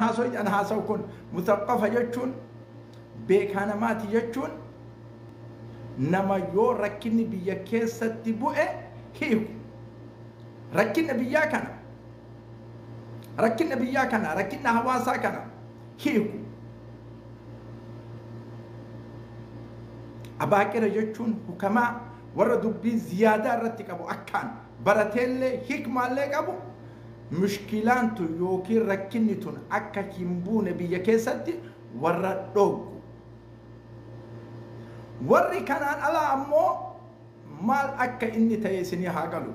Haasa'u kun mutaqqafa jechuun beekaa namaati jechuun nama yoo rakkinni biyya keessatti bu'e hiiku. Rakkinna biyyaa kana, rakkinna biyyaa kana, rakkinna hawaasaa kana hiiku. Abaaqira jechuun hukamaa warra dubbii ziyaadaa irratti qabu akkaan barateellee hikmaallee qabu mushkilaan tun yookiin rakkinni tun akka hin buune biyya keessatti warra dhooggu. Warri kanaan alaa ammoo maal akka inni ta'e isinii haa galu.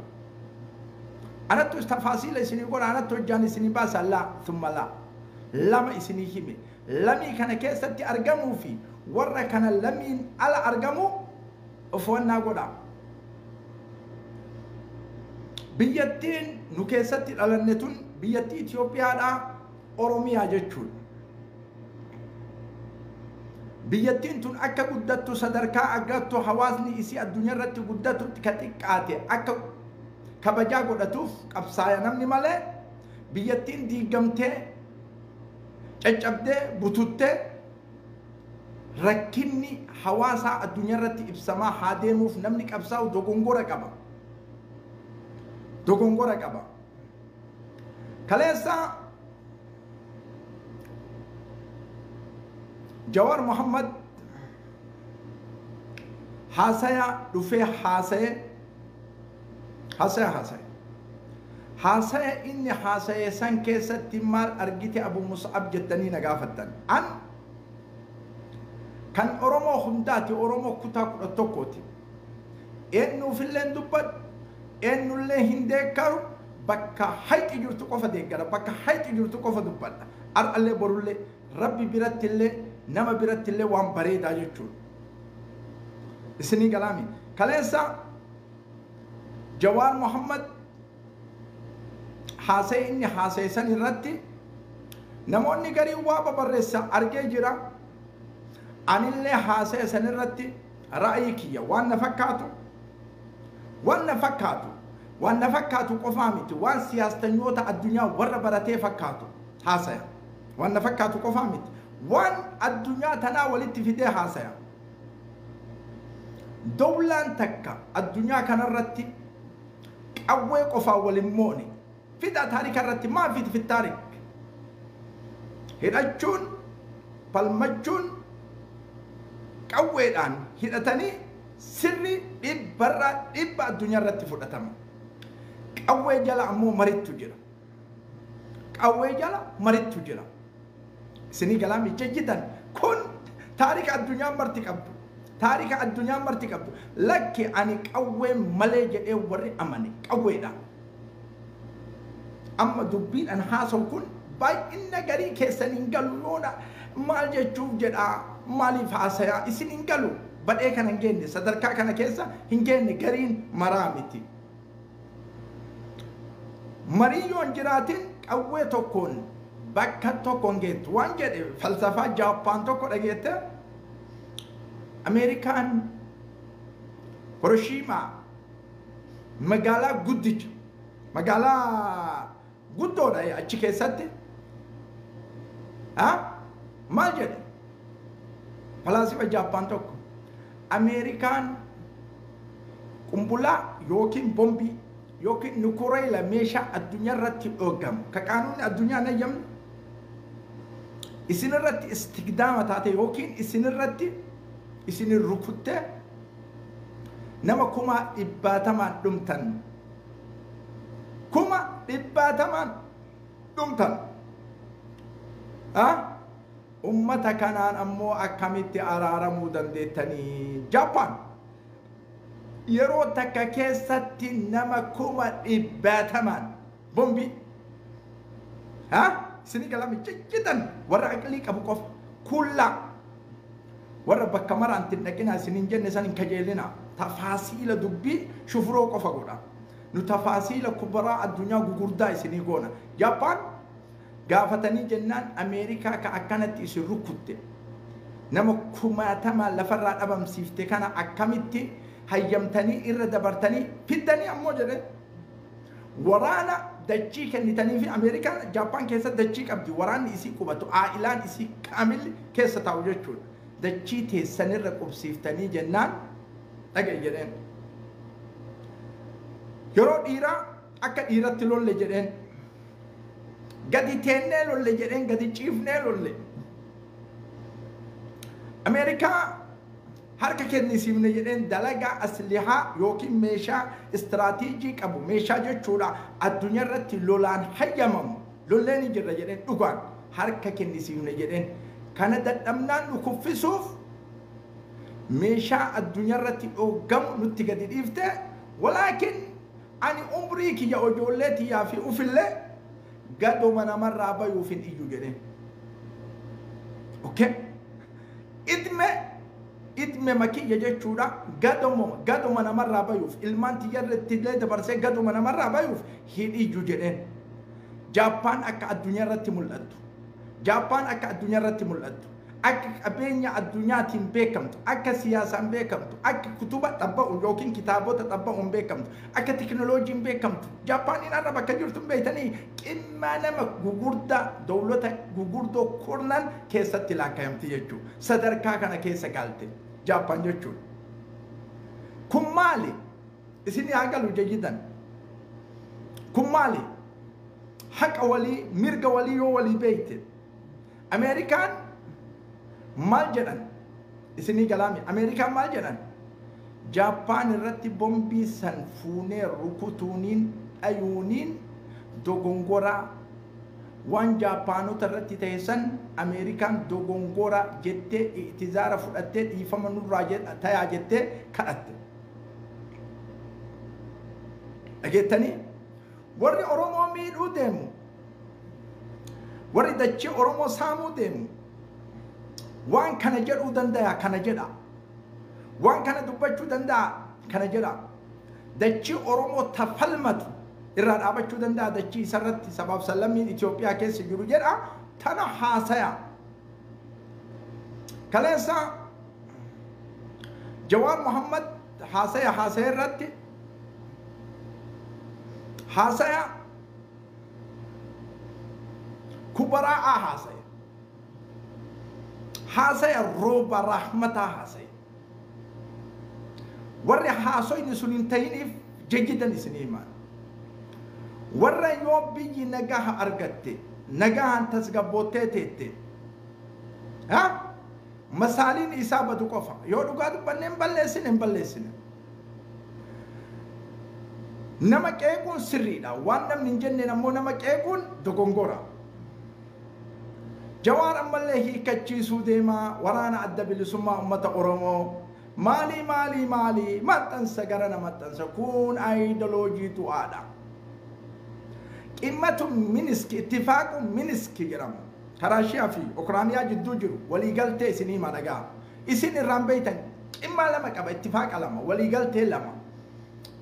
Anattu tafaasiila isinii godha, anattu hojjaan isinii baasa laa thumma laa. Lama isinii hime. Lamii kana keessatti argamuu fi warra kana lamiin ala argamu of wannaa godha. Biyyattiin nu keessatti dhalanne tun biyyattii Itoophiyaadhaa Oromiyaa jechuudha. Biyyattiin tun akka guddattu sadarkaa argattu hawaasni isii addunyaa irratti guddatu ka xiqqaate akka kabajaa godhatuuf qabsaaya namni malee biyyattiin diigamtee caccabdee bututtee rakkinni hawaasaa addunyaa irratti ibsamaa haa deemuuf namni qabsaa'u dogongora qaba. Dogongora qaba. Kaleessa Jawar Muhammad haasaya dhufee haasaye haasaya haasaye haasaya inni haasaye san keessatti maal argite Abu Mus'ab jettanii na gaafattan. An kan Oromoo hundaati, Oromoo kutaa 11ti. Eenyuufillee dubbadhu, eenyullee hin deeggaru, bakka hayxi jirtu qofa deeggara, bakka hayxi jirtu qofa dubbadha. Har'allee borullee Rabbi birattillee nama birattillee waan bareedaa jechuudha. Isinii galaami. Kaleessa Jawaar Muhammad haasa'e inni haasa'e san irratti namoonni garii waa babarreessa argee jira. Anillee haasa'e san irratti ra'ayii kiyya waan na fakkaatu waan na fakkaatu waan na fakkaatu qofaa miti waan siyaastanyoota addunyaa warra baratee fakkaatu haasaya. Waan na fakkaatu qofaa miti waan addunyaa tanaa walitti fidee haasaya. Dowlaan takka addunyaa kanarratti qawwee qofaa waliin moone fida taarika irratti maa fiti fi taarik hidhachuun falmachuun qawweedhaan hidhatanii sirri dhibbarraa dhibba addunyaa irratti fudhatama. Qawwee jala ammoo marittu jira. Qawwee jala marittu jira. Isinii galaami jejjitan kun taarika addunyaan marti qabdu. Taarika addunyaan marti qabdu. Lakki ani qawwee malee jedhee warri amane qawweedha. Amma dubbiin an haasa'u kun baay'ina garii keessan hin galu yoona maal jechuuf jedhaa maaliif haasayaa isin hin galu badhee kana hin geenne sadarkaa kana keessa hin geenne gariin maraa miti. Marii yoo hin jiraatin qawwee tokkoon bakka tokko hin geettu waan jedhe falsafaa Jaappaan tokko dhageette. Ameerikaan Hiroshiimaa magaalaa guddicha magaalaa guddoodha achi keessatti maal jedhe falaasifa Jaappaan tokko Ameerikaan qumbulaa yookiin bombii yookiin nukureela meeshaa addunyaa irratti dhoogamu ka qaanuunni addunyaa hin hayyamne isin irratti istigdaama taate yookiin isin irratti isinin rukuttee nama 100,000 dhumtan 100,000 dhumtan. Ummata kanaan ammoo akkamitti araaramuu dandeettanii? Jaappaan yeroo takka keessatti nama 100,000 bombii isinii galame jejjitan warra aqlii qabu qofa kullaa warra bakka maraan ittiin dhaqinaa isiniin jenne san hin kajeelinaa. Tafaasiila dubbii shufuroo qofa godha. Nu tafaasiila kubaraa addunyaa gugurdaa isinii goona. Jaappaan gaafatanii jennaan Ameerikaa ka akkanatti isin rukutte nama kumaatamaan lafarraa dhabamsiifte kana akkamitti hayyamtanii irra dabartanii fiddanii ammoo jedhe waraana dachii kennitanii fi Ameerikaan Jaappaan keessa dachii qabdi waraanni isii qubatu aa'ilaan isii kaamilli keessa taa'u jechuudha. Dachii teessanirra qubsiiftanii jennaan dhaga'i jedheen. Yeroo dhiiraa akka dhiiratti lolle jedheen. Gadi teennee lolle jedheen gadi ciifnee lolle. Ameerikaa harka kennisiifne jedheen dalagaa aslihaa yookiin meeshaa istiraatiijii qabu meeshaa jechuudha addunyaa irratti lolaan hayyamamu lolleen ni jirra jedheen dhugaan harka kennisiifne jedheen kana dadhabnaan nu kuffisuuf meeshaa addunyaa irratti dhoogamu nutti gadi dhiifte walaakin ani umrii kiyya ijoollee tiyyaa fi ufillee gaduma namarraa bayuuf hin iyyu jedheen. Okay? Idme makiyya jechuudha gaduma namarraa bayuuf ilmaan tiyyarratti illee dabarsee gaduma namarraa bayuuf hin iyyu jedheen. Jaappaan akka addunyaa irratti mul'attu. Jaappaan akka addunyaa irratti mul'attu. Akka qabeenya addunyaatiin beekamtu, akka siyaasaan beekamtu, akka kutuba xabba'u yookiin kitaabota xabba'uun beekamtu, akka teknooloojiin beekamtu. Jaappaaniin har'a bakka jirtu hin beektanii qimmaa nama gugurdaa dawlota gugurdoo kurnan keessatti lakkaa'amti jechuudha. Sadarkaa kana keessa galte Jaappaan jechuudha. Kun maali? Isin haa galu jayyidan. Kun maali? Haqa walii, mirga walii yoo walii beekte. Ameerikaan maal jedhan? Isinii galaami. Ameerikaan maal jedhan? Jaappaan irratti bombii san fuunee rukutuuniin dhayuuniin dogongoraa waan Jaappaanota irratti ta'e san Ameerikaan dogongora jettee itizaara fudhattee dhiifama nurraa tayaa jettee kadhatte. Dhageettanii? Warri Oromoo miidhuu deemu, warri dachee Oromoo saamuu deemu, waan kana jedhuu danda'a kana jedha. Waan kana dubbachuu danda'a kana jedha. Dachii Oromoo tafalmatu irraa dhaabachuu danda'a dachii isarratti sabaaf sallammiin Itoophiyaa keessa jiru jedha tana haasaya. Kaleessa Jawaar Muhammad haasaya haasaya irratti haasaya kubaraa'aa haasaya. Haasaya rooba rahmataa haasaya. Warri haasoyni sun hin ta'iniif jayyidan isinii himaan. Warra yoo biyyi nagaha argatte nagahaan tasgabboottee teette masaaliin isaa badu qofa yoo dhugaa dubbanne hin balleessine hin balleessine. Nama qeequun sirriidha waan namni hin jenne ammoo nama qeequun dogongora. Jawaar ammallee hiikkachiisuu deemaa waraana adda bilisummaa uummata Oromoo maali maali maali maxxansa gara na maxxansa kun aayidoloojii du'aadha. Qimmatu Miniski ittifaaqu Miniski jedhamu Raashiyaa fi Ukraaniyaa jidduu jiru waliigaltee isinii madagaa. Isin irraan beeytan qimmaa lama qaba ittifaaqa lama waliigaltee lama.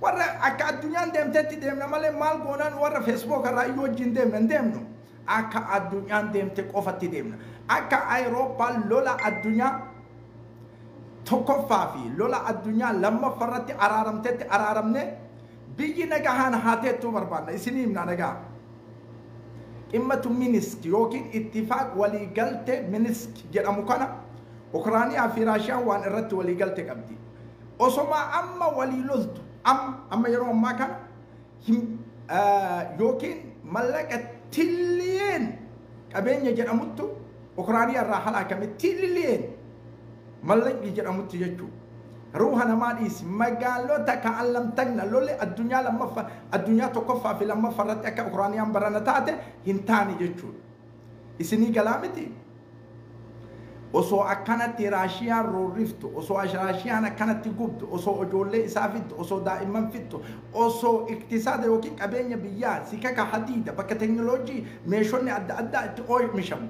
Warra akka addunyaan deemtetti deemna malee maal goonaan warra feesbuuk irraa iyyuu wajjin deemna hin deemnu. Akka addunyaan deemte qofatti deemna. Akka Awurooppaan lola addunyaa tokkoffaa fi lola addunyaa lammaffaa irratti araaramtetti araaramne biyyi nagahaan haa teettuu barbaanna isinii himna nagaa. Qimmatu Minisk yookiin ittifaaq waliigalte Minisk jedhamu kana Ukraaniyaa fi Raashiyaan waan irratti waliigalte qabdi. Osoma amma walii loltu amma yeroo ammaa kana yookiin mallaqa tilliyeen qabeenya jedhamuttu Ukraaniyaa irraa halaakame tilliyeen mallaqni jedhamutti jechuudha. Ruuha namaa dhiisi magaalota ka'an lamtagna lolle addunyaa lammaffaa addunyaa tokkoffaa fi lammaffaa irratti akka Ukraaniyaan barana taate hin taane jechuudha. Isinii galaa miti? Osoo akkanatti Raashiyaan roorriftu, osoo Raashiyaan akkanatti gubdu, osoo ijoollee isaa fittu, osoo daa'imman fittu, osoo iktisaada yookiin qabeenya biyyaa sikaka hadiida bakka teknooloojii meeshonni adda addaa itti oomishamu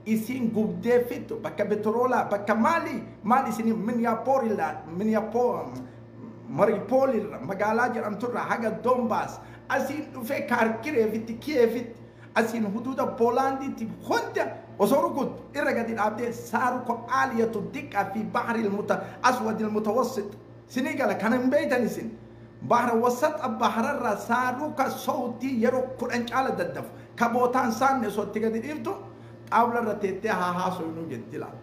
isiin gubdee fittu bakka petroolaa bakka maali maal isinii Mariupolirra magaalaa jedhamturra haga Donbaas asiin dhufee Kaarkireefitti Kiyeefitti asiin huduuda Poolaandiitti hunda osoo rukuttu irra gadi dhaabdee saaruko aaliyatu diqqa fi bahri aswadil mutawassit sinii gala kana hin beeytan isin Bahra wasaxa bahararraa saaruka sawtii yeroo 10 caala daddafu ka bootaan saanne sotti gadi dhiiftu xaawularra teettee haa haasoynu jetti laala.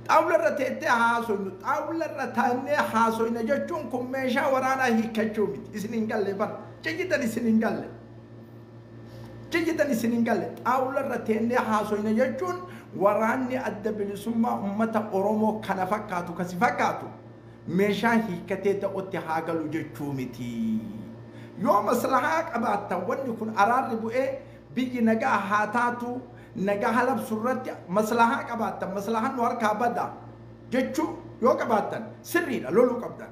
Xaawularra teettee haa haasoynu, xaawularra taannee haasoyna jechuun kun meeshaa waraanaa hiikkachuu miti. Isin hin galle bara. Jijjitan isin hin galle. Jijjitan isin hin galle. Xaawularra teennee haasoyna jechuun waraanni adda bilisummaa uummata Oromoo kana fakkaatu kasi fakkaatu meeshaa hiikkatee ta'utti haa galu jechuu miti. Yoo maslahaa qabaattan wanni kun araarri bu'ee biyyi nagaa haa taatu nagaa halabsu irratti maslahaa qabaattan maslahaan nu harkaa bada jechuu yoo qabaattan sirriidha loluu qabdan.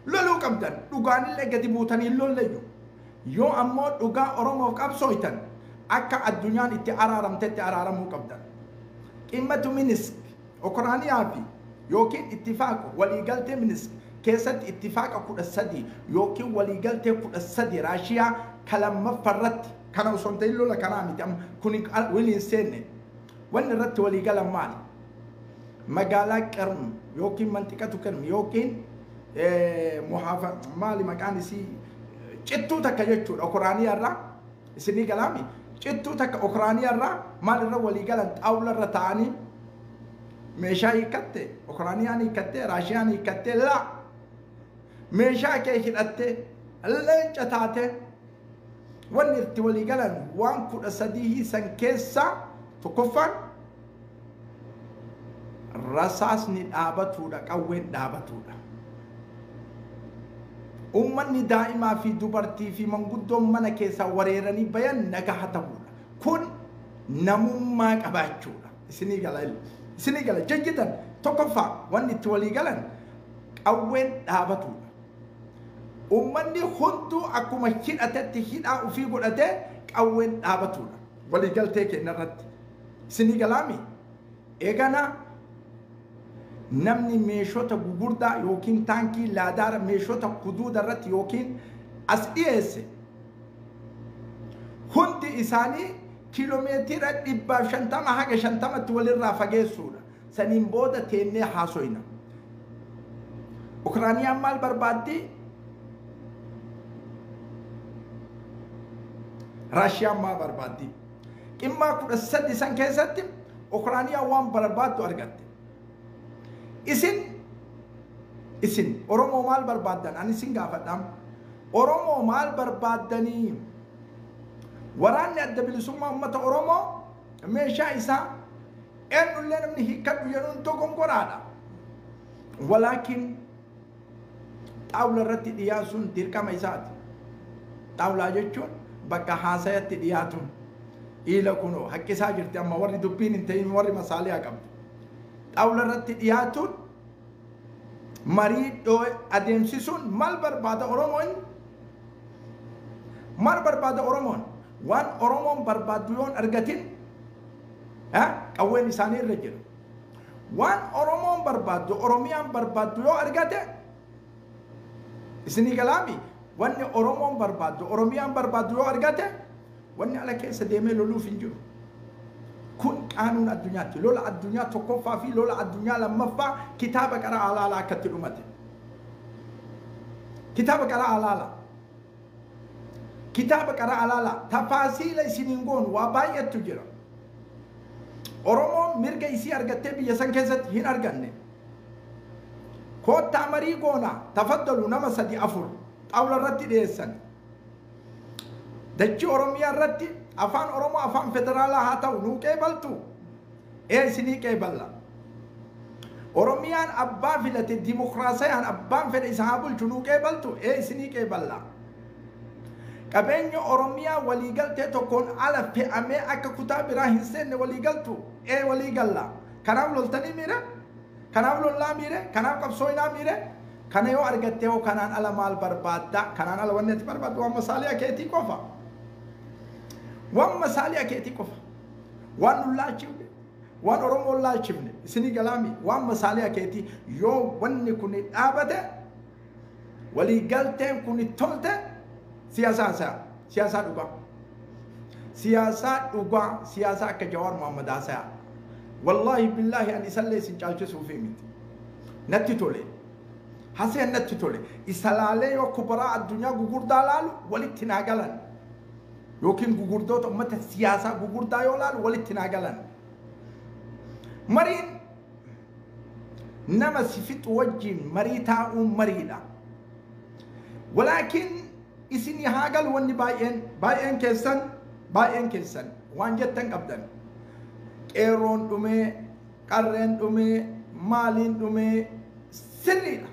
Loluu qabdan dhugaanillee gadi buutanii hin lolleeyyu. Yoo ammoo dhugaa Oromoof qabsooytan akka addunyaan itti araaramtetti araaramuu qabdan. Qimmatu Minsk Ukrainiyaa fi yookiin ittifaaqa waliigaltee Minsk keessatti ittifaaqa 13 yookiin waliigaltee 13 Raashiyaa kalamaffarratti kana osoo hin ta'in lola kanaa miti amma kun waliin seenne wanni irratti waliigalan maali? Magaalaa Qirm yookiin manxiqatu Qirm yookiin muhaafa maali maqaan isii cittuu takka jechuudha Ukrainiyaa irraa isinii galaami cittuu takka Ukrainiyaa irraa maal irra waliigalan xaawula irra taa'anii meeshaa hiikkatte Ukrainiyaan hiikkatte Raashiyaan hiikkatte laa meeshaa kee hidhatte leenca taate wanni itti waliigalan waan 13 san keessaa tokkoffaan rasaasni dhaabatuudha qawween dhaabatuudha. Uummanni daa'imaa fi dubartii fi manguddoon mana keessaa wareeranii bayan nagaa ta'uudha. Kun namummaa qabaachuudha. Isinii gala isinii gala jajjitan tokkoffaa wanni itti waliigalan qawween dhaabatuudha. Uummanni hunduu akkuma hidhatetti hidhaa ofii godhatee qawween dhaabatuudha. Waliigaltee keenya irratti. Isinii galaami? Eegana namni meeshota gugurdaa yookiin taankii laadaara meeshota huduuda irratti yookiin as dhiyeesse hundi isaanii kiiloomeetira 150 haga 50tti walirraa fageessuudha. Saniin booda teennee haasoyna. Ukrainiyaan maal barbaaddi? Raashiyaan maal barbaaddi? Dhimma 13 san keessatti Ukrainiyaan waan barbaaddu argatte. Isin Oromoo maal barbaaddan? Ani isin gaafadha. Oromoo maal barbaaddanii? Waraanni adda bilisummaa uummata Oromoo meeshaa isaa eenyullee namni hiikkadhu jedhuun dogongoraadha. Walaakin xaawula irratti dhiyaasuun dirqama isaati. Xaawulaa jechuun bakka haasayatti dhiyaatuun iila kunoo haqqisaa jirti amma warri dubbiin hin ta'in warri masaaliyaa qabdu. Xaawula irratti dhiyaatuun marii adeemsisuun maal barbaada Oromoon? Maal barbaada Oromoon? Waan Oromoon barbaaddu yoon argatin qawween isaanii irra jira. Waan Oromoon barbaaddu Oromiyaan barbaaddu yoo argate isinii galaami wanni Oromoon barbaaddu Oromiyaan barbaaddu yoo argate wanni ala keessa deemee loluuf hin jiru. Kun qaanuun addunyaatti lola addunyaa tokkoffaa fi lola addunyaa lammaffaa kitaaba qara alaalaa akkatti dhumate. Kitaaba qara alaalaa. Kitaaba qara alaalaa tafaasiila isiniin goonu waa baay'eetu jira. Oromoon mirga isii argattee biyya san keessatti hin arganne. Koottaa marii goonaa tafaddalu nama 3 4 xaawula irratti dhiyeessan. Dachii Oromiyaa irratti afaan Oromoo afaan federaalaa haa ta'u nuu qeebaltu. Ee isinii qeeballa. Oromiyaan abbaa filate dimokiraasiyaan abbaan fedhe isa haa bulchu nuu qeebaltu. Ee isinii qeeballa. Qabeenya Oromiyaa waliigaltee tokkoon ala fe'amee akka kutaa biraa hin seenne waliigaltu. Ee waliigalla. Kanaaf loltanii miire? Kanaaf lollaa miire? Kanaaf qabsooynaa miire? Kana yoo argattee hoo kanaan ala maal barbaadda? Kanaan ala wanni ati barbaaddu waan masaaliyaa keetii qofa. Waan masaaliyaa keetii qofa. Waan nun laalchifne, waan Oromoon laalchifne, isinii galaami waan masaaliyaa keetii yoo wanni kun dhaabate waliigalteen kun tolte siyaasaa haasa'a. Siyaasaa dhugaa. Siyaasaa dhugaa, siyaasaa akka Jawaar Mohammad haasa'a. Wallaahi billaahi ani isallee isin caalchisuufi miti. Natti tole. Haasaya natti tole. Isa laalee yoo kubaraa addunyaa gugurdaa laalu walitti naa galan. Yookiin gugurdoota uummata siyaasaa gugurdaa yoo laalu walitti naa galan. Mariin nama si fixu wajjin marii taa'uun mariidha. Walaakin isinii haa galu wanni baay'een baay'een keessan waan jettan qabdan. Qeerroon dhumee, qarreen dhumee, maaliin dhumee sirriidha.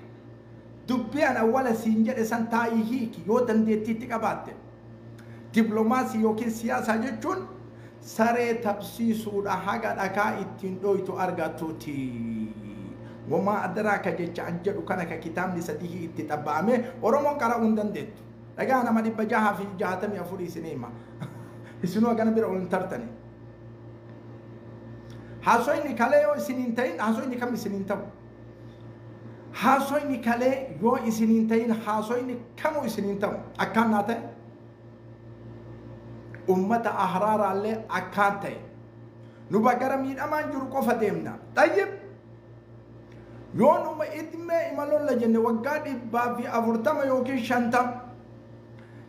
Dubbii ana awwala siin jedhe san taa'ii hiiki yoo dandeettiitti qabaatte. Diplomaasii yookiin siyaasaa jechuun saree tabsiisuudha haga dhakaa ittiin dhoytu argatuuti. Wamaa adraaka jecha an jedhu kana ka kitaabni sadii itti xabba'ame Oromoon qara'uu hin dandeettu. Dhagaa nama 664 isinii hima. Isinuu hagana bira ol hin tartani. Haasoyni kalee yoo isiniin ta'in haasoyni kam isiniin ta'u? Haasoyni kalee yoo isiniin ta'in haasoyni kamuu isiniin ta'u? Akkaan naa ta'e? Ummata ahraaraallee akkaan ta'e. Nu bagara miidhamaan jiru qofa deemna. Xayyib yoo numa idmee imalolla jenne waggaa 140 yookiin 50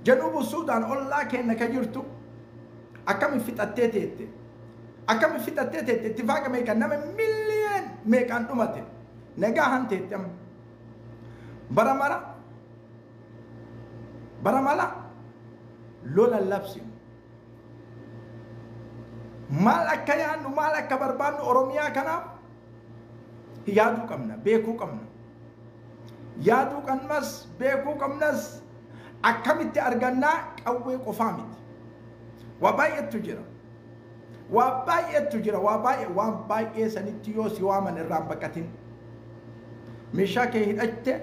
januubu Suudaan ollaa keenya ka jirtu akkami fixattee teette? Akkami fixattee teette? Ittifaaqa meeqaan nama miliyeen meeqaan dhumate? Nagaa han teette amma. Bara mara bara mala lola labsinu. Maal akka yaadnu maal akka barbaadnu Oromiyaa kanaaf yaaduu qabna, beekuu qabna. Yaaduu qabnas, beekuu qabnas akkamitti argannaa qawwee qofaa miti. Waa baay'eetu jira. Waa baay'eetu jira. Waa baay'ee waan baay'ee sanitti yoo si waaman irraan baqatin. Meeshaa kee hidhatte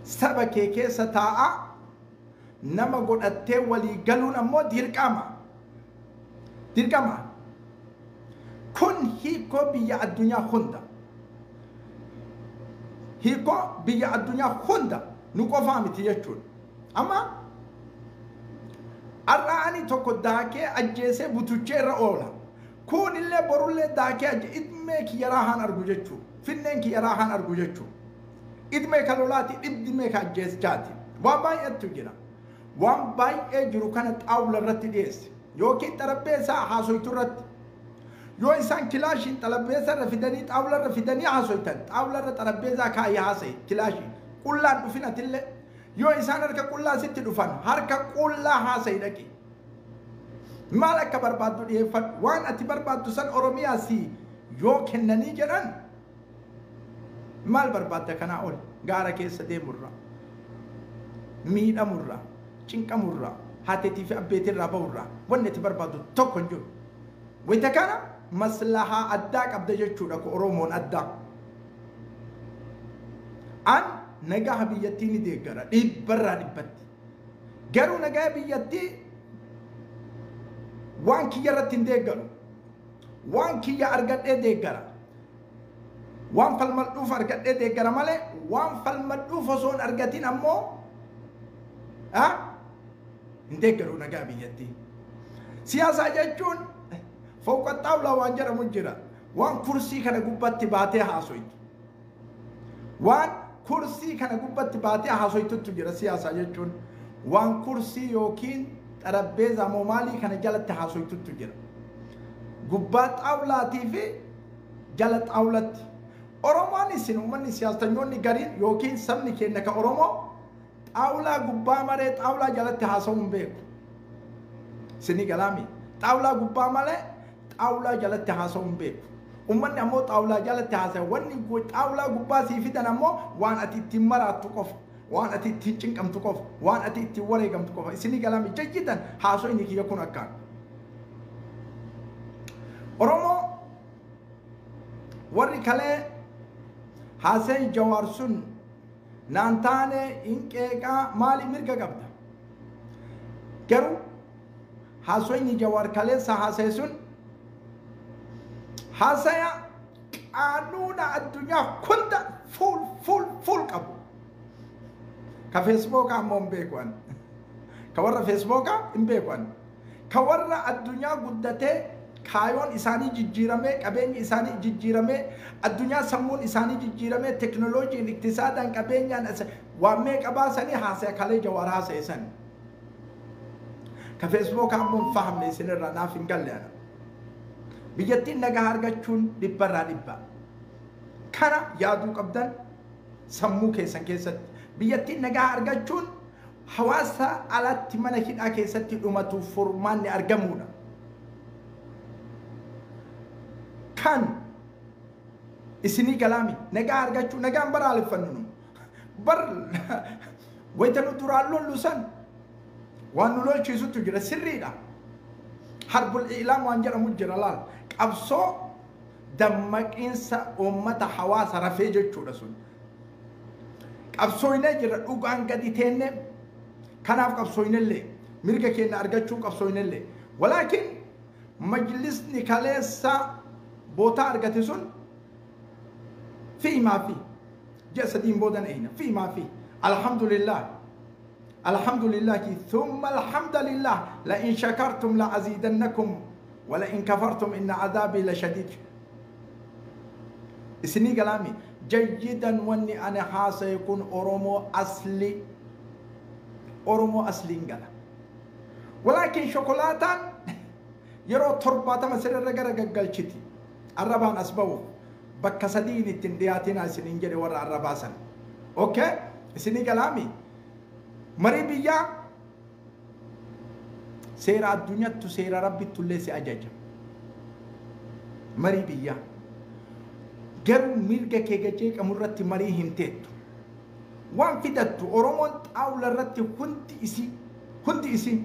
saba kee keessa taa'aa nama godhattee walii galuun ammoo dirqama. Dirqama. Kun hiikoo biyya addunyaa hunda. Hiikoo biyya addunyaa hunda nu qofaa miti jechuudha. Amma har'a ani tokko daakee ajjeesee butuchee irra oola. Kunillee borullee daakee ajje idmee kiyyaraa haan argu jechuudha. Finneen kiyyaraa haan argu jechuudha. Idmee ka lolaati, dhibdimee ka ajjeeschaati. Waan baay'eetu jira. Waan baay'ee jiru kana xaawula irratti dhiyeesse. Yookiin xarapheessaa haasoytu irratti. Yoo isaan kilaashiin xarapheessaa irra fidanii xaawula irra fidanii haasoytan xaawula irra xarapheessaa kaayee haasa'i kilaashiin. Qullaan dhufin atillee. Yoo isaan harka qullaa sitti dhufan harka qullaa haasa'i dhaqi. Maal akka barbaaddu dhiyeeffadhu. Waan ati barbaaddu san Oromiyaa si yoo kennanii jedhan maal barbaadda kanaa ol gaara keessa deemurra miidhamurra cinqamurra haateetii fi abbeetirraa bahurra wanni ati barbaaddu tokko hin jiru. Wayita kana maslahaa addaa qabda jechuudha ko Oromoon addaa. An nagaa biyyattii ni deeggara dhibbarraa dhibbatti. Garuu nagaa biyyattii waan kiyya irratti hin deeggaru. Waan kiyya argadhee deeggara. Waan falmadhuuf argadhee deeggara malee waan falmadhuuf osoo hin argatin ammoo hin deeggaru nagaa biyyattii. Siyaasaa jechuun fooqa xaawulaa waan jedhamu jira. Waan kursii kana gubbatti baatee haasoytu. Waan kursii kana gubbatti baatee haasoytutu jira siyaasaa jechuun. Waan kursii yookiin xarapheezaa moo maalii kana jalatti haasoytutu jira. Gubbaa xaawulaatii fi jala xaawulatti. Oromoon isin uummanni siyaasanyoonni gariin yookiin sabni keenya ka Oromoo xaawulaa gubbaa maree xaawulaa jalatti haasa'uu hin beeku. Isinii galaami. Xaawulaa gubbaa malee xaawulaa jalatti haasa'uu hin beeku. Uummanni ammoo xaawulaa jalatti haasa'e. Wanni xaawulaa gubbaa sii fidan ammoo waan ati ittiin maraattu qofa. Waan ati ittiin cinqamtu qofa. Waan ati ittiin wareegamtu qofa. Isinii galaami jajjitan haasoo inni kiyya kun akkaan. Oromoo warri kalee haasa'e Jawaar sun naan taane hin qeeqaa maali mirga qabda. Garuu haasoyni Jawaar kaleessa haasa'e sun haasaya qaanuuna addunyaa hunda fuul fuul fuul qabu. Ka Feesbuukaa ammoo hin beeku ani. Ka warra Feesbuukaa hin beeku ani. Ka warra addunyaa guddatee Kaayoon isaanii jijjiiramee, qabeenyi isaanii jijjiiramee, addunyaa sammuun isaanii jijjiiramee, teknooloojiin, iktisaadaan, qabeenyaan waan meeqa baasanii haasaya kalee Jawaar haasa'e san. Ka Feesbuukaa ammoo hin fahamne isinirraa naaf hin galle ana. Biyyattiin nagaa argachuun dhibbarraa dhibba. Kana yaaduu qabdan sammuu keessan keessatti. Biyyattiin nagaa argachuun hawaasa alatti mana hidhaa keessatti dhumatuuf furmaanni argamuudha. Kan isinii galaami nagaa argachuu nagaan baraaleffannu nu bar wayita nu duraan lollu san waan nu lolchiisutu jira sirriidha. Harbul ilaam waan jedhamu jira laal qabsoo dammaqiinsa uummata hawaasa rafee jechuudha sun. Qabsooynee jira dhugaan gadi teenne kanaaf qabsooynellee mirga keenya argachuu qabsooynellee walaakin majlisni kaleessa bootaa argate sun fi maa fi ji'a sadiin boodan eeyna fi maa fi alhamdulillah alhamdulillah thumma alhamdulillah la in shakartum la azidannakum wa la in kafartum inna adhabi la shadid. Isinii galaami jayyidan wanni ani haasaye kun Oromoo asli Oromoo asliin gala. Walaakin shokolaataan yeroo 70 sirriirra gara gaggalchiti. Arrabaan as ba'uuf bakka sadiin ittiin dhiyaatina isiniin jedhe warra arrabaa sana. Okay? Isinii galaami. Marii biyyaa seera addunyaattu seera rabbittu illee si ajaja. Marii biyyaa. Garuu mirga kee gajeeqamu irratti marii hin teettu. Waan fidattu Oromoon xaawula irratti hundi isii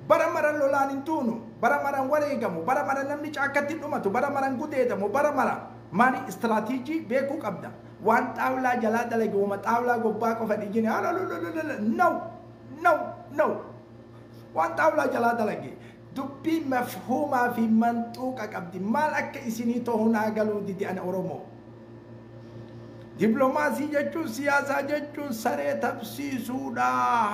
bara mara lolaan hin tuunu, bara mara wareegamu, bara mara namni caakkatti dhumatu, bara mara gudeedamu, bara mara maali istiraatiijii beekuu qabda. Waan xaawulaa jalaa dalage uuma xaawulaa gubbaa qofa dhiigine no no no waan xaawulaa jalaa dalage dubbii mafhuumaa fi manxuuqa qabdi. Maal akka isinii ta'uu naa galuu didi ana Oromoo. Diplomaasii jechuun siyaasaa jechuun saree tabsiisuudha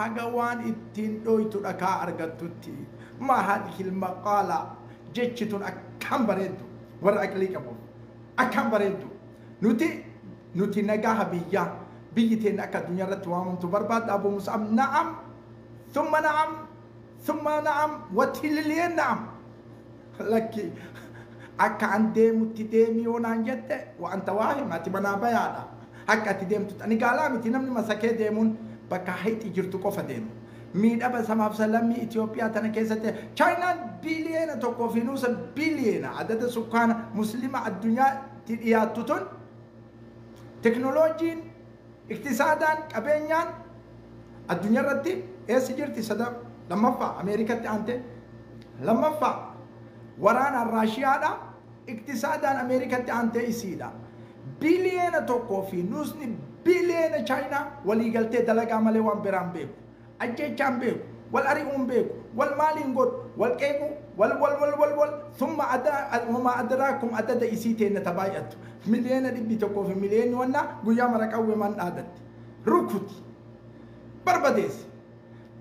haga waan ittiin dhoytu dhakaa argattutti. Maa haadhihi maqaala jechi tun akkam bareeddu warra aqlii qabuuf akkam bareeddu. Nuti nagaa biyyaa biyyi teenya akka addunyaa irratti waamamtu barbaadda. Abu Mus'ab na'am thumma na'am thumma na'am watililiyeen na'am lakki akka an deemutti deemi yoo naan jette wanta waahim ati manaa bayaadha. Akka ati deemtutti ani gaalaa miti namni masakee deemuun bakka hayti jirtu qofa deema. Miidhaba samaaf lammii Itoophiyaa tana keessatti Chaayinaan biliyeena 1 fi nuusa biliyeena adada sukkaana muslima addunyaatti dhiyaattu tun teknooloojiin iktisaadaan qabeenyaan addunyaa irratti eessa jirti sada lammaffaa Ameerikatti aante lammaffaa waraanaan Raashiyaadha iktisaadaan Ameerikatti aantee isiidha. Biliyeena 1 fi nuusni biliyeena Chaayinaa waliigaltee dalagaa malee waan biraan beeku. Ajjechaan beeku, wal ari'uun beeku, wal maaliin godhu, wal qeequ, wal wal wal wal wal thumma wamaa adraakum adada isii teenna tabaay'attu. Miliyeena 100 fi miliyeenni wannaa guyyaa mara qawwee man dhaadatti. Rukuti, barbadeessi,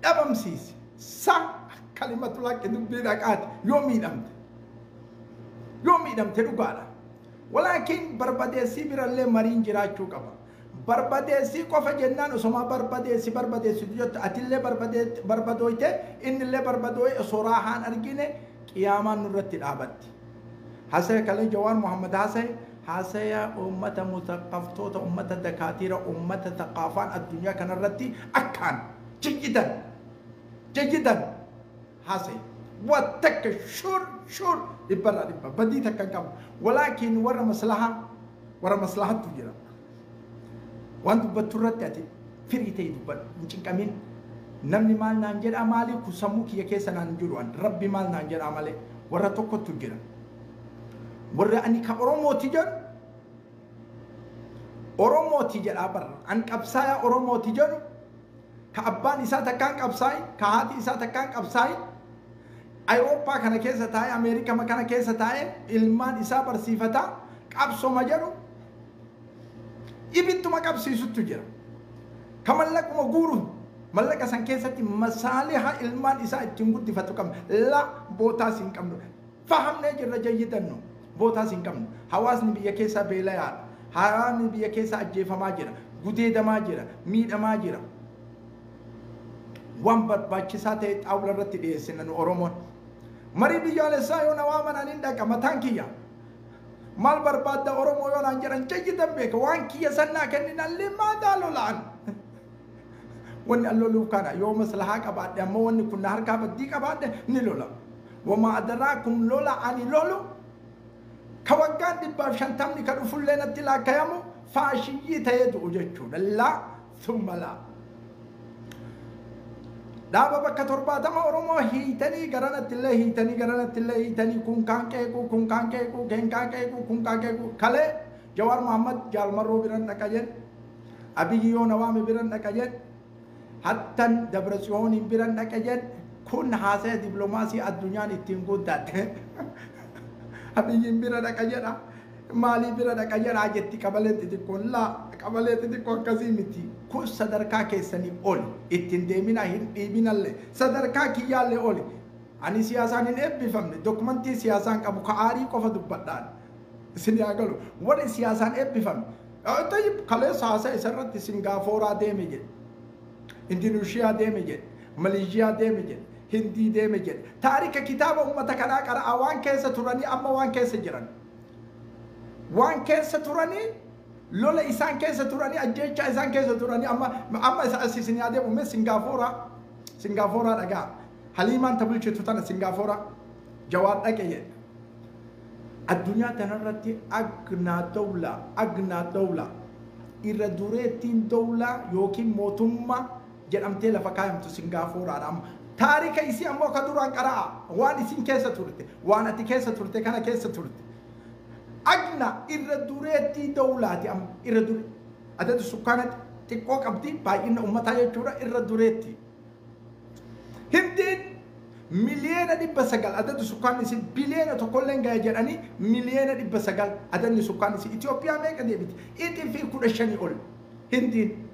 dhabamsiisi, sa kalimatu laqqi dubbii dhaqaati yoo miidhamte. Yoo miidhamte dhugaadha. Walaakin barbadeessii birallee mariin jiraachuu qaba. Barbadeessii qofa jennaan osoma barbadeessi jettu atillee barbadooyte innillee barbadooye osoo raahaan argine qiyaamaan nurratti dhaabatti. Hasaya kalee Jawaar Muhammad haasaya uummata mutaqaftoota uummata dakaatiira uummata thaqaafaan addunyaa kanarratti akkaan jayyidan haasaya. Wattakka shur shur dhibbarraa dhibba badii takka hin qabu. Walaakin warra maslahattu jira. Waan dubbattu irratti ati firii ta'e dubbadhu hin cinqamin. Namni maal naan jedhaa maali kun sammuu kiyya keessa naan jiru an rabbi maal naan jedhaa malee warra tokkotu jira. Warra ani ka Oromooti jedhu Oromooti jedhaa barra an qabsaayaa Oromooti jedhu ka abbaan isaa takkaan qabsaayin ka haati isaa takkaan qabsaayin Awurooppaa kana keessa taa'ee Ameerikaa kana keessa taa'ee ilmaan isaa barsiifataa qabsoma jedhu ibidduma qabsiisuttu jira. Ka mallaquma guuru mallaqa san keessatti masaaliha ilmaan isaa ittiin guddifatu qabna. La bootaas hin qabnu. Fahamnee jirra jayyidannu bootaas hin qabnu. Hawaasni biyya keessaa beelayaadha. Hawaasni biyya keessaa ajjeefamaa jira, gudeedamaa jira, miidhamaa jira. Waan barbaachisaa ta'e xaawula irratti dhiyeessina nu Oromoon. Marii biyyaalessaa yoo na waaman ani dhaqa mataan kiyya. Maal barbaadda Oromoo yoo naan jedhan jayyidan beeka waan kiyya sannaa kenninallee maadaa lolaan. Wanni an loluuf kana yoo maslahaa qabaadhe ammoo wanni kun na harkaa baddii qabaadhe ni lola. Wamaa adaraakum lola ani lolu ka waggaan 150 ka dhufullee natti laakkayamu faashiyyii ta'ee du'u jechuudha. Laa thumma laa. Dhaaba bakka 70 Oromoo hiitanii garanattillee hiitanii garanattillee hiitanii kun kaan qeequu kun kaan qeequu kun kaan qeequu kun kaan qeequu kalee Jawaar Mohammad Jaalmarroo biran dhaqa jedhe Abiyyi yoo na waame biran dhaqa jedhe hattan Dabra Tsiyooniin biran dhaqa jedhe kun haasaya dippiloomaasii addunyaan ittiin guddatte. Abiyyiin bira dhaqa jedha maalii bira dhaqa jedha jetti qabalee xixiqqoon laa qabalee xixiqqoo akkasii miti kun sadarkaa keessanii oli ittiin deemina hin dhiibinallee sadarkaa kiyyaallee oli. Ani siyaasaan hin eebbifamne dokumentii siyaasaan qabu ka aarii qofa dubbadhaan isin yaa galu warri siyaasaan eebbifamne tayyib kaleessa haasa'e isarratti Singaaforaa deeme jedhe Indoneeshiyaa deeme jedhe Maleeshiyaa deeme jedhe Hindii deeme jedhe taarika kitaaba uummata kanaa qara'a waan keessa turanii amma waan keessa jiran waan keessa turanii lola isaan keessa turanii ajjeechaa isaan keessa turanii amma amma as isin yaa deemu mee Singaaforaa dhagaa Haliimaan ta bulchitu tana Singaaforaa Jawaar dhaqe jedhe. Addunyaa tanarratti agnaa dawla irra dureettiin dawlaa yookiin mootummaa jedhamtee lafa kaayamtu Singaaforaadha amma. Taarika isii ammoo ka duraan qara'a waan isin keessa turte waan ati keessa turte kana keessa turte. Agna irra dureettii dawlaati amma irra dure adadu sukkaana xiqqoo qabdi baay'ina uummataa jechuudha irra dureetti. Hindiin 900,000,000 adadu sukkaan isii biliyoona tokkollee ga'e jedhanii 900,000,000 adadni sukkaan isii Itoophiyaa meeqa deebiti ixii fi 15 ol Hindiin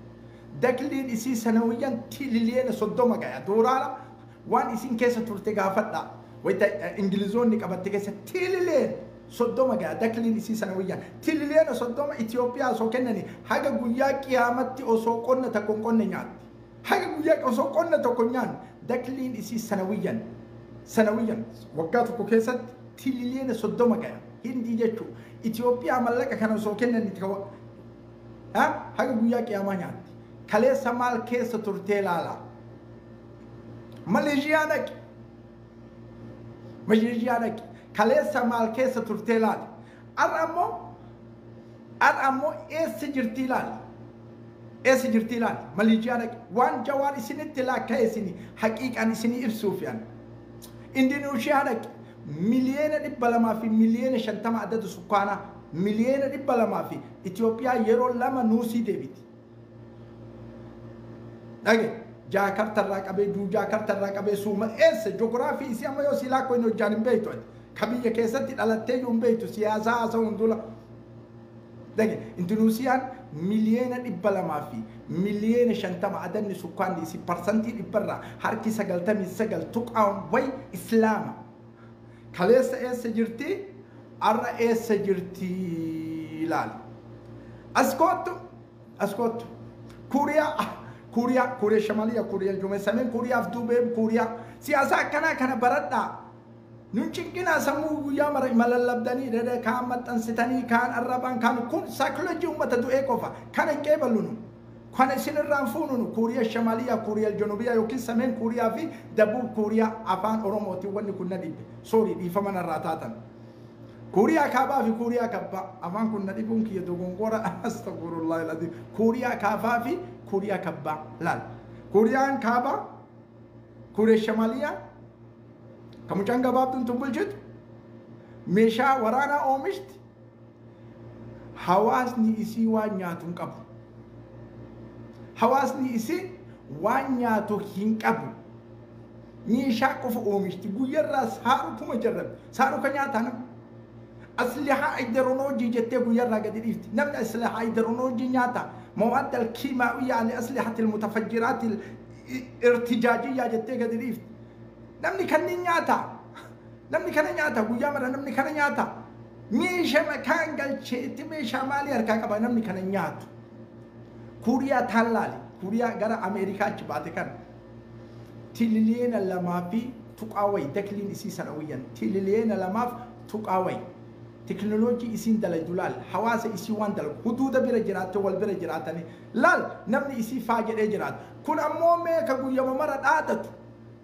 dakliin isii sanawiyyan tililiyoona 30 ga'e dooraara waan isin keessa turte gaafadha wayita Ingilizoonni qabatte keessa tililiyoona 30 ga'e dakliin isii sanawiyyan tililiyoona 30 Itoophiyaa osoo kennanii haga guyyaa qiyaamatti osoo qonna tokko hin qonne nyaatti. Haga guyyaa osoo qonna tokko nyaanne dakliin isii sanawiyyan waggaa tokko keessatti tililiyoona 30 ga'e Hindii jechuudha. Itoophiyaa mallaqa kana osoo kennanii haga guyyaa qiyaamaa nyaatti. Kaleessa maal keessa turtee ilaala. Maleeshiyaa dhaqi. Maleeshiyaa dhaqi. Kaleessa maal keessa turtee ilaali. Har'a ammoo eessa jirtii ilaali. Eessa jirtii ilaali. Maleeshiyaa dhaqi. Waan Jawaar isinitti laakka'e isinii haqiiqaan isinii ibsuuf yaani. Indoneeshiyaa dhaqi. 250,000,000 adadu sukkaanaa 200,000,000 fi Itoophiyaa yeroo 2 nuusii deebiti. Dhage Jaakartarraa qabee Duujaakartarraa qabee suuma eessa joogiraafii isii amma yoo si laakkoo hin hojjaan hin beektu ati. Ka biyya keessatti dhalattee iyyuu hin beektu siyaasaa haasa'u hundula. Dhage Indoneesiyaan 250,000,000 adanni sukkaanni isii 100% harki 99 tuqaan way Islaama. Kaleessa eessa jirti? Har'a eessa jirti ilaali. As kottu. Kuuriyaa, Kuuriyaa Shamaliyaa, Kuuriyaa Jume, Sameen Kuuriyaaf duubee Kuuriyaa. Siyaasa akkanaa kana baradhaa. Nun cinqinaa sammuu guyyaa mara malallabdanii dada kaan maxxansitanii kaan arrabaan kaan kun saayikooloojii uummata du'ee qofa. Kana hin qeeballu nu. Kana isinirraan fuunu nu Kuuriyaa Shamaliyaa, Kuuriyaa Junubiyaa yookiin Sameen Kuuriyaa fi Dabuub Kuuriyaa afaan Oromootiin wanni kun na dhibbe. Soorii dhiifama narraa taatan. Kuuriyaa kaabaa fi Kuuriyaa kabbaa afaan kun na dhibuun kiyya dogongora astagfirullahi alazim. Kuuriyaa kaabaa fi Kuuriyaa kabbaa laal. Kuuriyaan kaabaa, Kuuriyaa Shamaliyaa kan mucaan gabaabduun tun bulchitu meeshaa waraanaa oomishti hawaasni isii waan nyaatu hin qabu. Hawaasni isii waan nyaatu hin qabu. Meeshaa qofa oomishti guyyarraa saaruu kuma jarrabe saaruu kan nyaataa nama. أسلحة هيدرولوجي جتة غير قدريت نمنا أسلحة هيدرولوجي نياتا مواد الكيماوية لأسلحة المتفجرات الارتجاجية جتة قدريت نمني كني نياتا Namni kana nyaata guyyaa mara namni kana nyaata. Meeshaa makaan galcheetti meeshaa maalii harkaa qaba namni kana nyaatu. Kuuriyaa taallaali. Kuuriyaa gara Ameerikaa achi baate kana. Tililiyeena 2.2 dakliin isii sana wayyan. Tililiyeena 2.2. Teknooloojii isiin dalagdu laal. Hawaasa isii waan dalagu. Huduuda bira jiraatte wal bira jiraatanii. Laal namni isii faa jedhee jiraatu. Kun ammoo meeqa guyyama mara dhaadatu.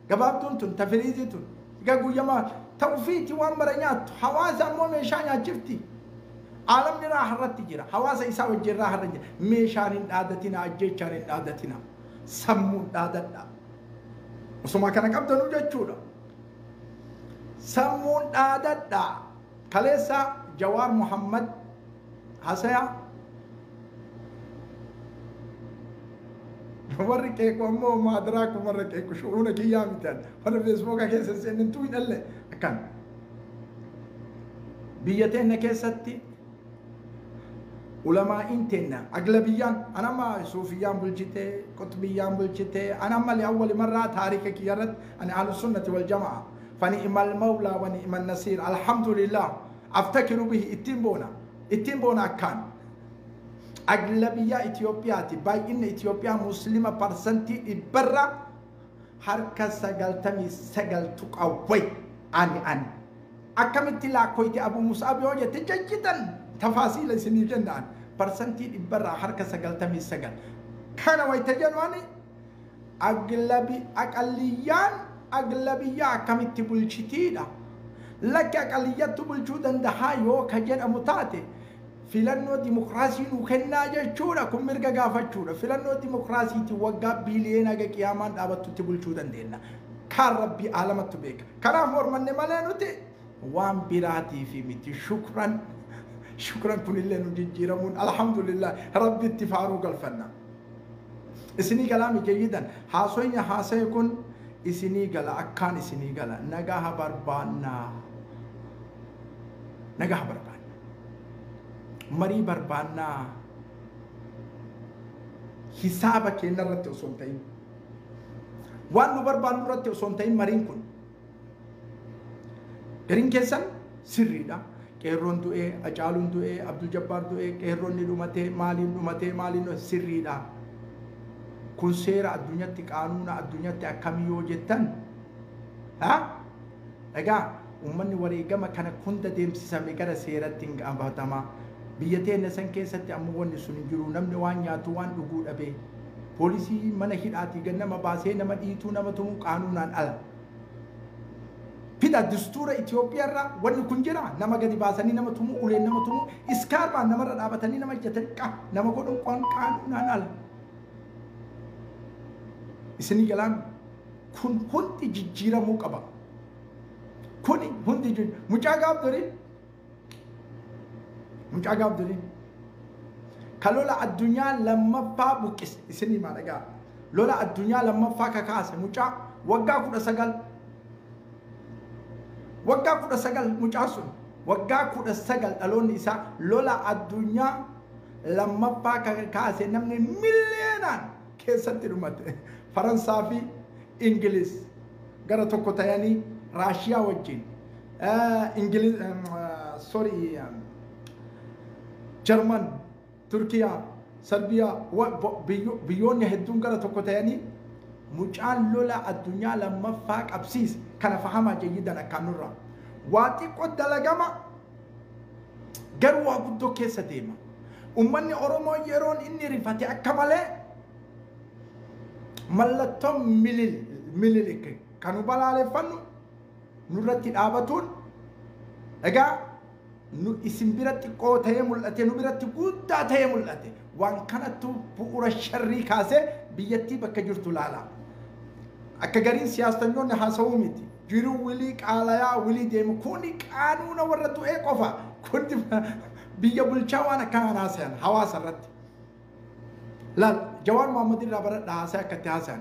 Gabaabduun tun tafiriizii tun. Egaa guyyama ta'ufiiti waan mara nyaattu. Hawaasa ammoo meeshaa nyaachifti. Aalamni raaharratti jira. Hawaasa isaa wajjin raaharra jira. Meeshaan hin dhaadatina, ajjeechaan hin dhaadatina. Sammuun dhaadadha. Osuma kana qabdanuu jechuudha. Sammuun dhaadadha. Kaleessa Jawaar Muhammad Hasaya warri qeequ ammoo maadaraa kun warra qeequ shu'uuna kiyyaa mitan warra feesbuuka keessa seenintuu hin dhalle akkan. Biyya teenya keessatti ulamaa'iin teenya aglabiyyaan anamma suufiyyaan bulchitee qutbiyyaan bulchitee anamma li'awwali marraa taarika kiyya irratti ani ahlusunnati wal jama'a fani'mal mawlaa wa ni'man nasiir alhamdulillah aftakiru bihi ittiin boona akkaan. Aglabiyyaa Itoophiyaati baay'inni Itoophiyaa muslima 100% harka 99.9 ani. Akkamitti laakkoyti Abu Mus'ab yoo jette jajjitan tafaasiila isinii kennaan 100% harka 99. Kana wayita jennu ani aqalliyyaan aglabiyyaa akkamitti bulchitiidha. Lakki aqalliyyattu bulchuu dandahaa yoo ka jedhamu taate filannoo dimokiraasii nu kennaa jechuudha. Kun mirga gaafachuudha. Filannoo dimokiraasiitiin waggaa biiliyoona haga qiyaamaan dhaabattutti bulchuu dandeenya. Kaan rabbii aalamattu beeka. Kanaaf mormanne malee nuti waan biraatiif miti. Shukran shukran kunillee nu jijjiiramuun alhamdulillah rabbitti faaruu galfanna. Isinii galaami jayyidan haasoyni haasaye kun isinii gala akkaan isinii gala nagaha barbaannaa. Nagaha barbaannaa. Marii barbaannaa. Hisaaba keenya irratti osoo hin ta'in. Waan nu barbaannu irratti osoo hin ta'in mariin kun. Gariin keessan sirriidha. Qeerroon du'ee, Hacaaluun du'ee, Abdul Jabbaar du'ee, qeerroon ni dhumatee, maaliin dhumatee, maaliin sirriidha. Kun seera addunyaatti qaanuuna addunyaatti akkamii yoo jettan egaa uummanni wareegama kana hunda deemsisame gara seeratti hin qabatama. Biyya teenya san keessatti ammoo wanni sun hin jiru. Namni waan nyaatu waan dhuguu dhabe. Poolisii mana hidhaatii gad nama baasee nama dhiituu nama tumuu qaanuunaan ala. Fida dastuura Itoophiyaa irraa wanni kun jira. Nama gadi baasanii nama tumuu, uleen nama tumuu, iskaarbaan namarra dhaabatanii nama ijjatanii nama godhuun qaanuunaan ala. Isinii galaan kun hundi jijjiiramuu qaba. Kuni hundi mucaa gaaf durii mucaa gaaf durii ka lola addunyaa lammaffaa buqqise isinii maa dhagaa lola addunyaa lammaffaa kakaase mucaa waggaa 19 waggaa 19 mucaa sun waggaa 19 dhaloonni isaa lola addunyaa lammaffaa kakaase namni miliyoonaan keessatti dhumate. Faransaa fi Ingiliz gara tokko ta'anii Raashiyaa wajjin Ingiliz sorry Jarman, Turkiyaa, Sarbiyaa biyyoonni hedduun gara tokko ta'anii mucaan lola addunyaa lammaffaa qabsiise kana fahamaa jayyidan akkaan nurraa. Waa xiqqoo dalagama garuu waa guddoo keessa deema. Uummanni Oromoo yeroon inni rifate akka malee mallattoon mililik kan nu balaaleffannu nurratti dhaabatuun egaa nu isin biratti xiqqoo ta'ee mul'ate nu biratti guddaa ta'ee mul'ate waan kanattu bu'uura sharrii kaasee biyyattii bakka jirtu laala. Akka gariin siyaasanyoonni haasawuu miti. Jiruu wilii qaalayaa wilii deemu kuni qaanuuna warra du'ee qofa kun biyya bulchaa waan akkanaan haasayan hawaasa irratti. Laal Jawaar Mohaammed irraa baradhaa haasa'e akkatti haasayan.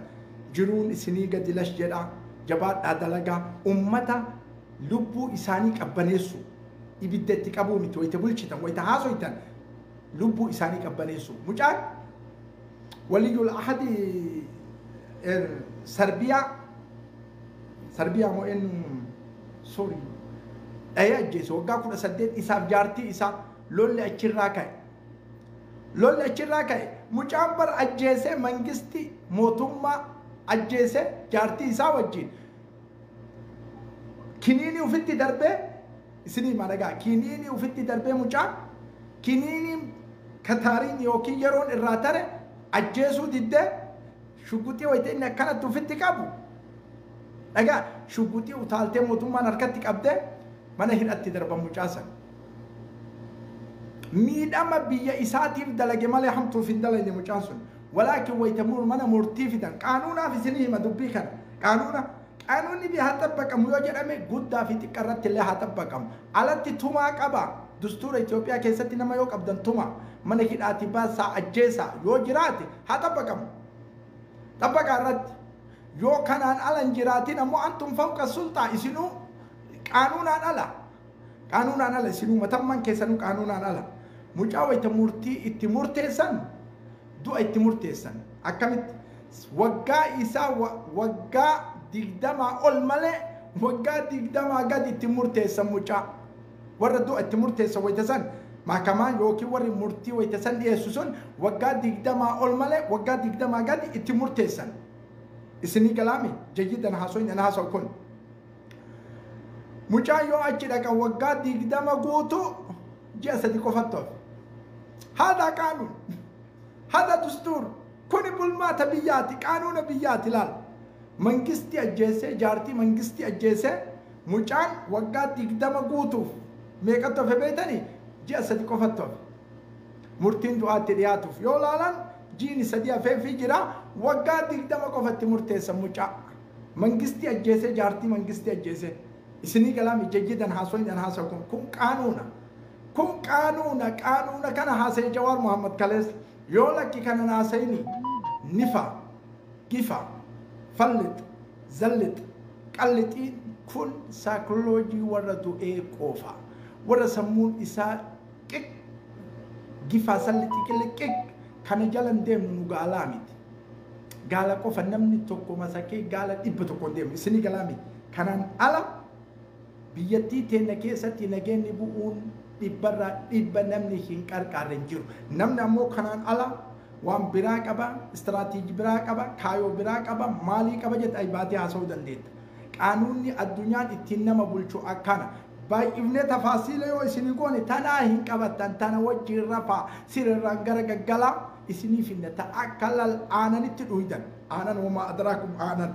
Jiruun isinii gadi lash jedhaa jabaadhaa dalagaa ummata lubbuu isaanii qabbaneessu ibidda itti qabuu miti wayita bulchitan wayita haasoytan lubbuu isaanii qabbaneessu. Mucaan waliyyul ahadi Sarbiyaa Sarbiyaa moo eenyu sorry Dhahee ajjeese waggaa 18 isaaf jaartii isaa lolli achirraa ka'e. Lolli achirraa ka'e mucaan bar ajjeese mangisti mootummaa ajjeese jaartii isaa wajjin. Kiniinii ofitti darbee isinii malagaa kiniinii ofitti darbee mucaan kiniiniin kataariin yookiin yeroon irraa tare ajjeesuu diddee shuguxii wayita inni akkanatti ofitti qabu. Dhagaa shuguxii utaaltee mootummaan harkatti qabdee mana hidhatti darban mucaa sana. Miidhama biyya isaatiif dalage malee hamtuuf hin dalagne mucaan sun. Walaakin wayita mana murtii fidan qaanuunaaf isinii hima dubbii kana qaanuuna. Qaanuunni biyya haa xabbaqamu yoo jedhame guddaa fi xiqqaa irratti illee haa xabbaqamu. Alatti tumaa qaba. Dastuura Itoophiyaa keessatti nama yoo qabdan tumaa mana hidhaati baasaa ajjeesaa yoo jiraate haa xabbaqamu. Xabbaqaa irratti yoo kanaan ala hin jiraatin ammoo antum fawqa sulxaa isinuu qaanuunaan ala. Qaanuunaan ala isinuu matammaan keessanuu qaanuunaan ala. Mucaa wayita murtii itti murteessan du'a itti murteessan akkamitti waggaa isaa waggaa 20 ol malee waggaa 20 gadi itti murteessan mucaa warra du'a itti murteessan wayita san maakamaan yookiin warri murtii wayita san dhiyeessu sun waggaa 20 ol malee waggaa 20 gadi itti murteessan. Isinii galaami jayyidan haasoin ana haasa'u kun. Mucaa yoo achi dhaqan waggaa 20 guutuu ji'a 3 qofatti hafe. Haadha qaanuun haadha dastuur kuni bulmaata biyyaati qaanuuna biyyaati laal. Mangisti ajjeesee jaartii mangisti ajjeesee mucaan waggaa 20 guutuuf meeqatti hafe beektanii ji'a 3 qofatti hafe. Murtiin du'aatti dhiyaatuuf yoo laalan jiini 3 hafeefii jira waggaa 20 qofatti murteessan mucaa. Mangisti ajjeesee jaartii mangisti ajjeesee isinii galaami jayyidan haasoin an haasa'u kun kun qaanuuna. Kun qaanuuna qaanuuna kana haasa'e Jawaar Muhammad kaleessa yoo lakki kana haasa'ini nifa gifa fallit zallit qallixiin kun saayikoloojii warra du'ee qofa warra sammuun isaa qiq gifaa sallixii qilli qiq kana jalan deemnu nu gaalaa miti. Gaala qofa namni tokko masakee gaala 100 hin deemu isinii galaa miti. Kanaan ala biyyattii teenya keessatti nageenyi bu'uun dhibbarraa dhibba namni hin qarqaarre hin jiru. Namni ammoo kanaan ala waan biraa qaba, istiraatiijii biraa qaba, kaayoo biraa qaba, maalii qaba jette aybaatee haasa'uu dandeetta. Qaanuunni addunyaan ittiin nama bulchu akkana. Baay'ifnee tafaasiila yoo isinii goone tanaa hin qabattan tana wajjin rafaa sirriirraan gara gaggalaa isinii finna ta akka lal aananitti dhuydan. Aanan homaa adraakum aanan.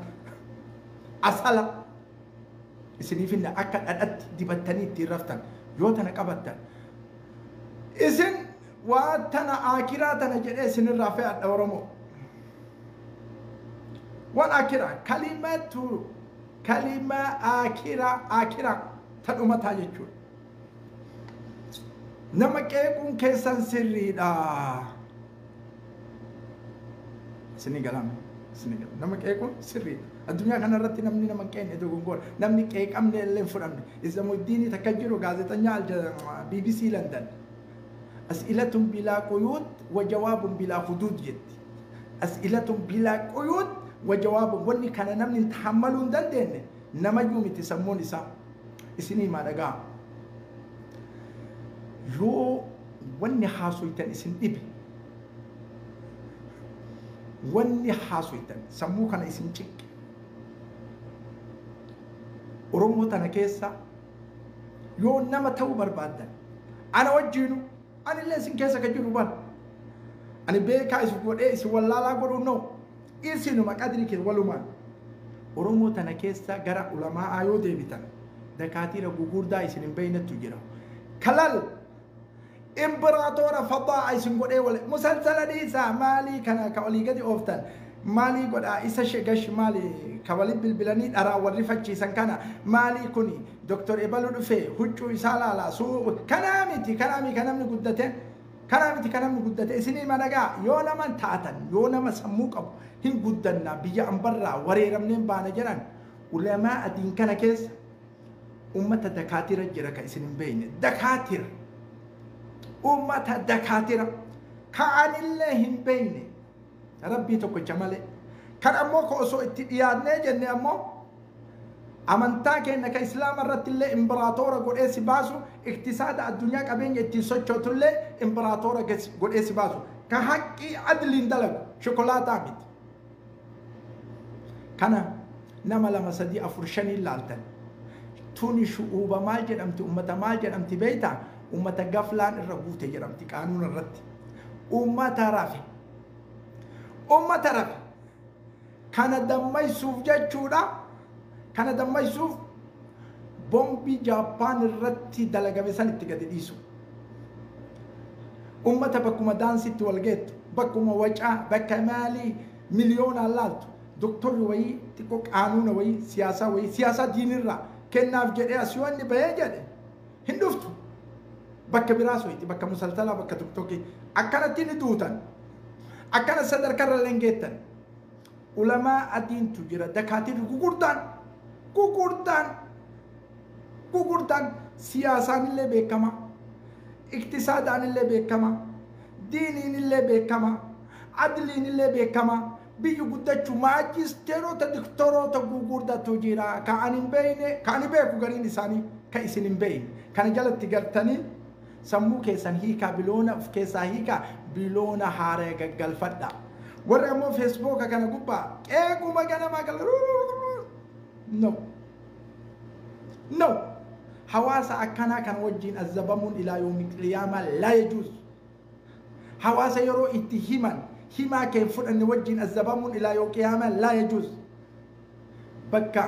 Asala isinii finna akka dhadhatti dibattanii ittiin raftan yoo tana qabattan. Isin waa tana akiraa tana jedhee isinirraa fe'adha Oromoo. Waan akiraa kalimatu kalima akiraa akiraa ta dhumataa jechuudha. Nama qeequun keessan sirriidha. Isinii galame. Isinii galame. Nama qeequun sirriidha. Addunyaa kanarratti namni nama qeenne dogongora. Namni qeeqamne illee hin fudhamne. Islaamuddiinii takka jiru gaazexanyaa BBC London. As'ilatun bilaa quyuud wa jawaabun bilaa huduud jetti. As'ilatun bilaa quyuud wa jawaabun wanni kana namni tahammaluu hin dandeenye namayyuu miti sammuun isaa. Isinii maa dhagaa. Yoo wanni haasoytan isin dhibe wanni haasoytan sammuu kana isin ciqqe. Oromoo tana keessa yoo nama ta'uu barbaaddan ana wajjiinu ani illee isin keessa kan jiru ban ani beekaa isin godhee isin wallaalaa godhuu noo isinuma qadrii keessa walumaan Oromoo tana keessa gara ulamaa yoo deebitan dakaatiira gugurdaa isin hin beeynettu jira. Kalal imbiraatoora fadaa isin godhee wale musalsala dhiisaa maalii kana ka olii gadi ooftan maalii godhaa isa shegash maalii ka wali bilbilanii dharaa warri fachiisan kana maalii kuni Doktor Ebalu dhufee huccuu isaa laalaa suu kanaa miti kanaa miti kan namni guddate kanaa miti kan namni guddate isinii madagaa yoo nama taatan yoo nama sammuu qabu hin guddannaa biyya ambarraa wareeramneen baana jedhan ulamaa adiin kana keessa ummata dakaatira jira ka isin hin beekne dakaatira ummata dakaatira ka anillee hin beekne rabbii tokkicha malee kan ammoo ka osoo itti dhiyaannee jenne ammoo Amantaa keenya ka islaama irratti illee imbiraatoora godhee si baasu, iktisaada addunyaa qabeenya ittiin sochootu illee imbiraatoora godhee si baasu. Ka haqqii adliin dalagu shokolaataa miti. Kana nama 2 3 4 5 laaltan. Tuni shu'uuba maal jedhamti, ummata maal jedhamti beeytaa? Ummata gaflaan irra guute jedhamti qaanuuna irratti. Ummata rafe. Ummata rafe. Kana dammaysuuf jechuudha. Kana dammaysuuf bombii Jaappaan irratti dalagame san itti gadi dhiisu. Ummata bakkuma daansitti wal geettu, bakkuma wacaa, bakka maalii miliyoonaan laaltu. Doktorri wayii xiqqoo qaanuuna wayii siyaasaa wayii siyaasaa diinirraa kennaaf jedhee as yoo inni bahee jedhe hin dhuftu. Bakka biraa soyti, bakka musalsalaa, bakka tiktokii akkanatti ni duutan. Akkana sadarkarra illee hin geettan. Ulamaa adiintu jira, dakaatirri gugurdaan gugurdaan gugurdaan siyaasaan illee beekama, iktisaadaan illee beekama, diiniin illee beekama, adliin illee beekama. Biyyi guddachuu maajisteerota diktoroota gugurdatu jira. Ka ani hin beekne, ka ani beeku gariin isaanii ka isin hin beekne. Kana jalatti gartanii sammuu keessan hiikaa, biloona of keessaa hiikaa, biloona haaraa gaggalfadha. Warri ammoo feesbuuka kana gubbaa qeequma ganamaa gala. No. No. Hawaasa akkanaa kana wajjin azabamuun ilaa yoomi qiyaamaa laa yajuuz. Hawaasa yeroo itti himan himaa kee fudhanne wajjin azabamuun ilaa yoo qiyaamaa laa yajuuz. Bakka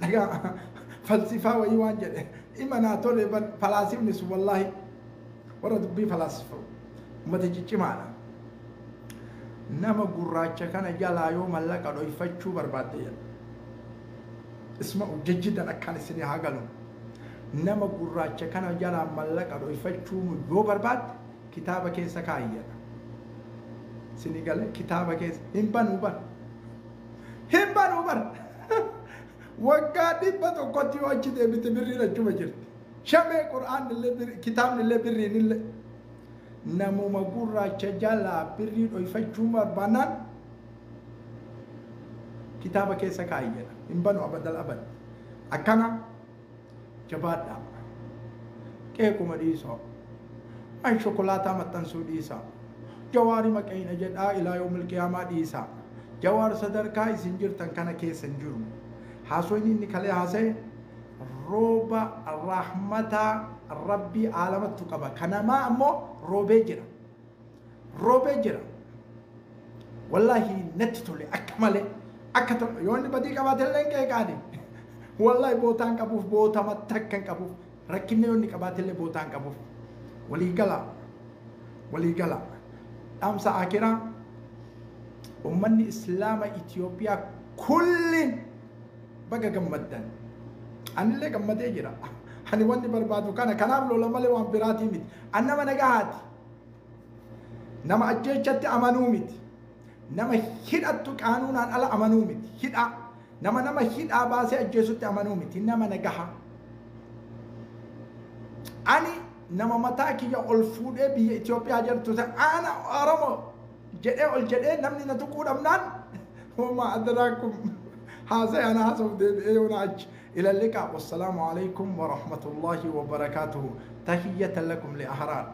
dhagaa falsifaa wayii waan jedhe ima naa tole falaasifni sun wallaahi warra dubbii falaasifa ummata ciccimaadha. Nama gurraacha kana jalaa yoo mallaqa dhoyfachuu barbaadde jedha. Isma jejjidan akkaan isinii haa galu. Nama gurraacha kana jalaa mallaqa dhoyfachuu yoo barbaadde kitaaba keessa kaa'i jedha. Isinii gale kitaaba keessa hin banuu bar. Hin banuu bar. Waggaa 100tti yoo achi deebite birriin achuma jirti. Shamee Qur'aan illee kitaabni illee birriin illee. Namuma gurraacha jalaa birrii dhoyfachuu barbaannaan kitaaba keessa kaa'i jedha. Hin banu abadal abad. Akkana jabaadhaa. Qeequma dhiisoo. An shokolaataa maxxansuu dhiisaa. Jawaari maqeena jedhaa ilaa yoomil qiyaamaa dhiisaa. Jawaar sadarkaa isin jirtan kana keessa hin jiru. Haasoyni inni kalee haasa'e rooba rahmataa rabbii aalamattu qaba. Kanamaa ammoo roobee jira. Roobee jira. Wallaahi natti tole akka malee. Akka tole yoo inni badii qabaate illee hin qeeqaani. Wallaahi bootaan qabuuf bootama takka hin qabuuf. Rakkinni yoo inni qabaate illee bootaan qabuuf. Walii galaa. Walii galaa. Dhaamsa akiraa ummanni Islaama Itoophiyaa kulliin baga gammaddan. Anillee gammadee jira. Ani wanni barbaadu kana kanaaf lola malee waan biraatii miti. An nama nagahaati. Nama ajjeechatti amanuu miti. Nama hidhattu qaanuunaan ala amanuu miti. Hidhaa. Nama nama hidhaa baasee ajjeesutti amanuu miti. Nama nagaha. Ani nama mataa kiyya ol fuudhee biyya Itoophiyaa jirtu ana Oromoo jedhee ol jedhee namni na tuquu dhabnaan homaa adraakum haasa'e ana haasa'uuf deebi'ee yoona achi. إلى اللقاء والسلام عليكم ورحمة الله وبركاته. تحية لكم لأهرار.